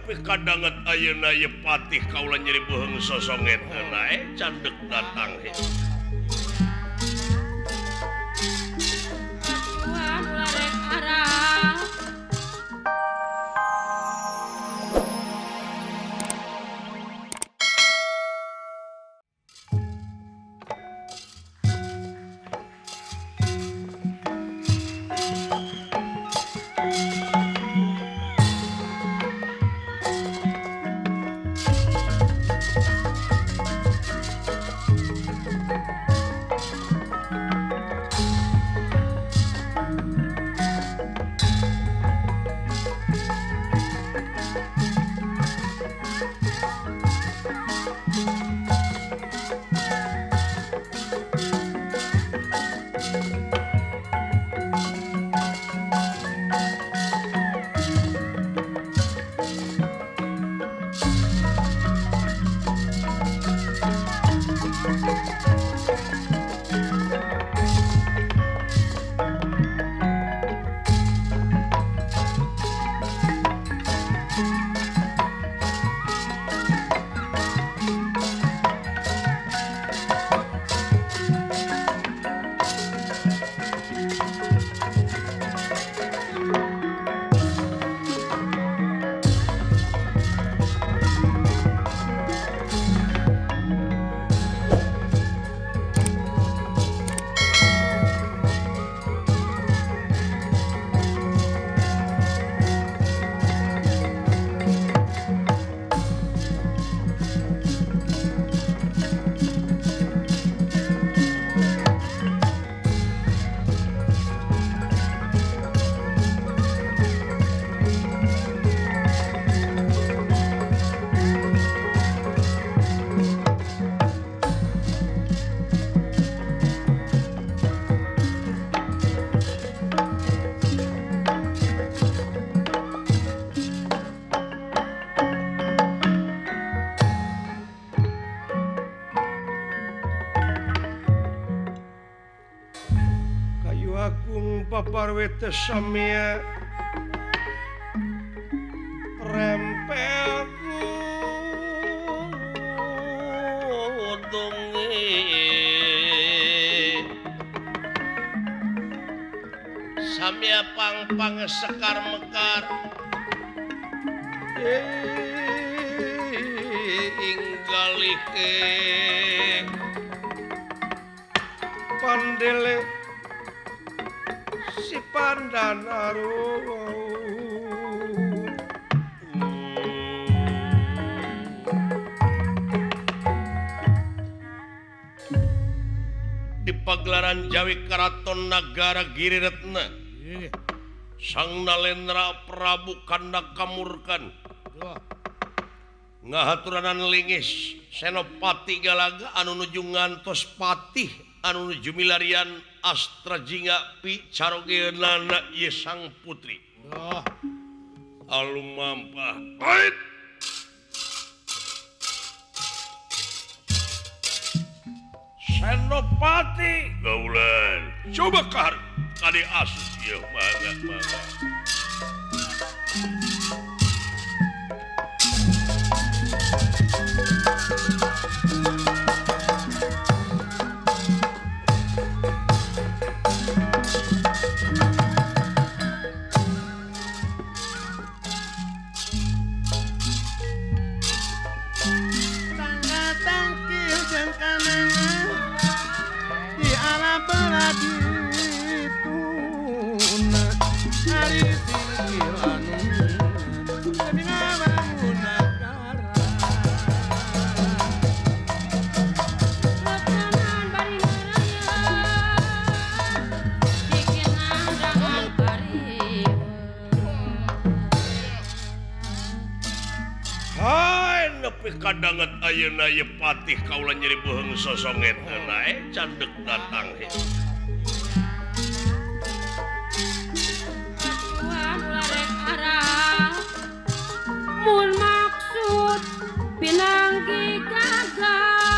Nepi kadanget ayeuna ye patih kaula nyeri beuheung sosongeteuna candek datang he. Paparwete samia rempel kudunge samia pang-pang sekar mekar inggalike pandele si pandan arum di pagelaran Jawi Karaton Nagara Giri Retna Sang Nalendra Prabu Kanda Kamurkan ngahaturanan lingis Senopati Galaga anu nuju ngantos patih anu nuju milarian Astra Jingga pi carogeunana ieu sang putri. Alumampah. Bait. Senopati gaulan. Coba kar kali asus ieu mangga mangga. Kadanget ayeuna ye patih kaula nyeri beuheung sosongeteuna candek datang he. Mun maksud pinanggi gagal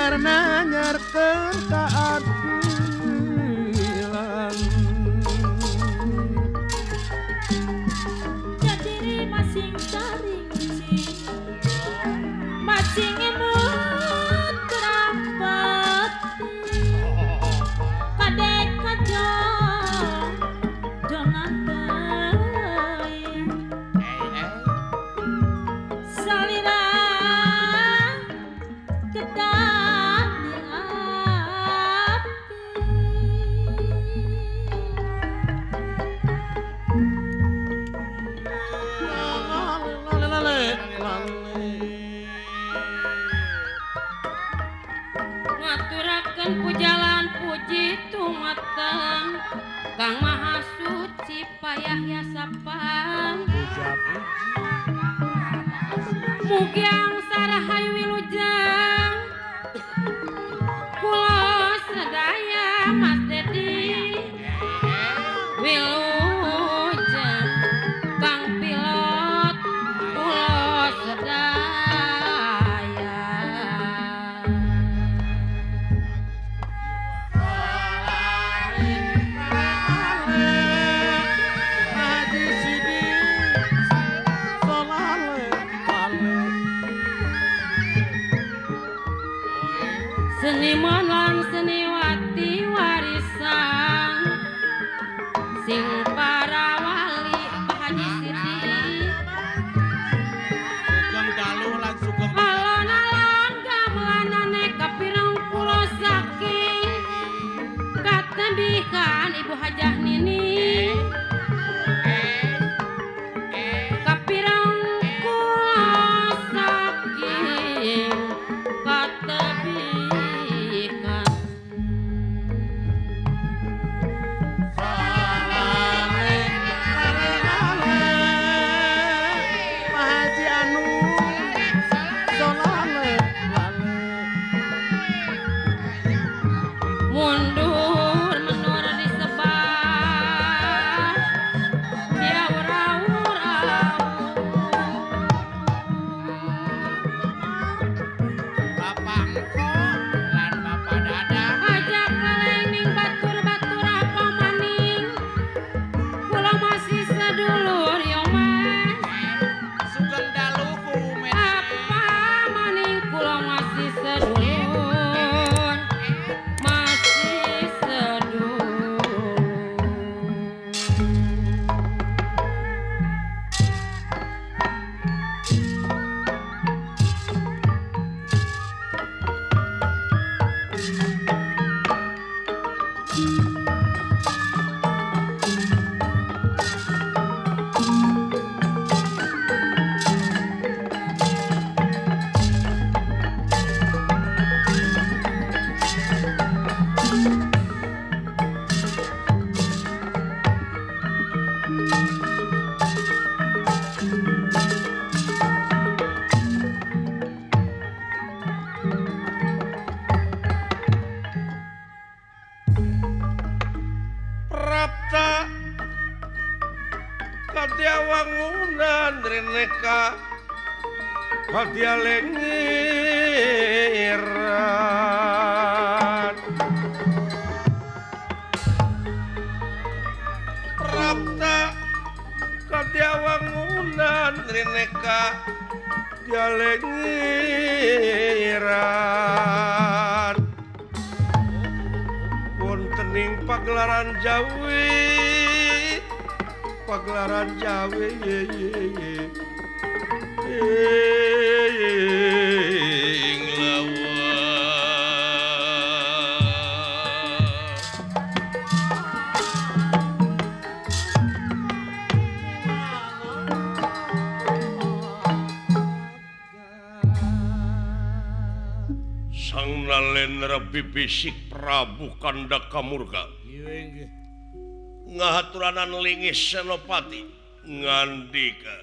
Karena nyarkeun kaadilan Jadiri masing taring masing emut kerapati kadek kajong dongan teuing salira kedah diabdi ngaturakeun pujalan puji tumateng Kang Maha Suci payah yasapan mugi angsara hayu wilujeng kula sadaya Mas Dedi wilujeng Kang Pilot kula sadaya. Haji Sidi solale lale Seniman lan seniwati warisan sing para wali Pak Haji Sidi Sugeng dalu lan sugeng alon-alon gamelanane kapireng kula saking katembihan Ibu Hajah Nini kapireng kula saking katebihan. Pak Haji Anu solale lale Mundur menur disebar diaur-aur Bapak Engko lan Bapak Dadang ajak leleng batur-batur apa maning kula masih sedulur yo Mas sugeng dalu ku apa maning kula masih sedulur masih sedulur. Prapta kadyawangunan reneka kadyalengiran Prapta kadyawangunan reneka kadyalengiran wontening pagelaran Jawi pagelaran Jawi ing lawa Sang Nalendra bibisik Prabu Kanda Kamurka ngahaturanan lingis Senopati ngandika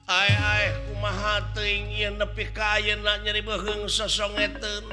ae ae kumaha teuing ieu nepi ka ayeuna nyeri beuheung sosongeteun.